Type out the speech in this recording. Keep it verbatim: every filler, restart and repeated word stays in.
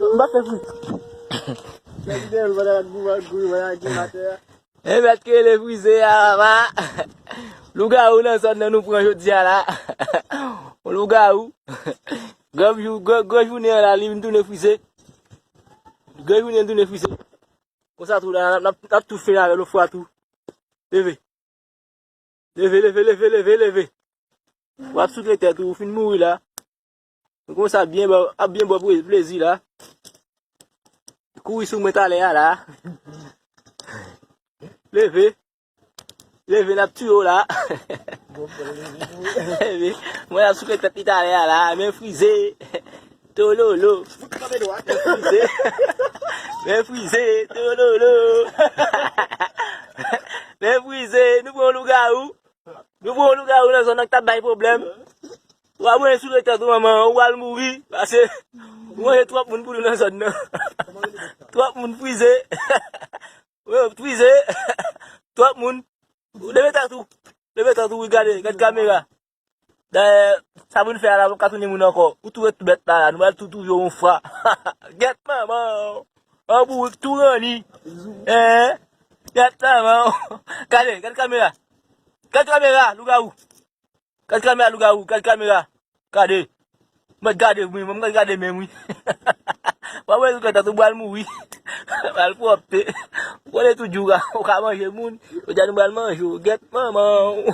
M pa fè fri. Fè videyo l pandan l ap goumen, goumen, goumen atè a. E mèt ki rele Frize a, papa. Lougawou nan zòn nan nou pran jodi a la. Yon lougawou. Gran jou, gran, gran jounen an la, li vin tounen Frize. Gran jounen tounen Frize. Konsa tou la, n ap, n ap tou fini avè l yon fwa tou. Leve. Leve, leve, leve, leve, leve. W ap souke tèt ou, ou fin mouri la. Konsa byen ba, ap byen ba w plezi la. Kouri sou mwen talè a la. Leve. Leve, n ap tiye w la. Leve. Mwen ap souke tèt li talè a la. Men Frize. Tololo. Men Frize. Men Frize. Tololo. Men Frize. Nou pran lougawou. Nou pran lougawou nan zòn nan k t ap bay pwoblèm. W ap manje sou tèt ou manman, ou pral mouri. Paske ou manje twòp moun pou nou nan zòn nan. Twòp moun Frize. Wi, Frize. Twòp moun. Leve tèt ou. Leve tèt ou, wi, gade, gad kamera. Dayè, sa pou n fè a la, pou n ka tounen moun ankò. Ou tou ret tou bèt la, la. Nou pral tou touye yon fwa. Gèt manman. An bourik tou ranni. Hein? Gèt manman. Gade, gad kamera. Gad kamera, lougawou. Gad kamera, lougawou, gad kamera. Gade. Mwen gade, wi, mwen gade menm, wi. Mwen wè sou tèt ou pral mouri. Pral pwòpte. Ou konnen tou djoura, ou ka manje moun. Ou di a nou pral manje w. Gèt manman.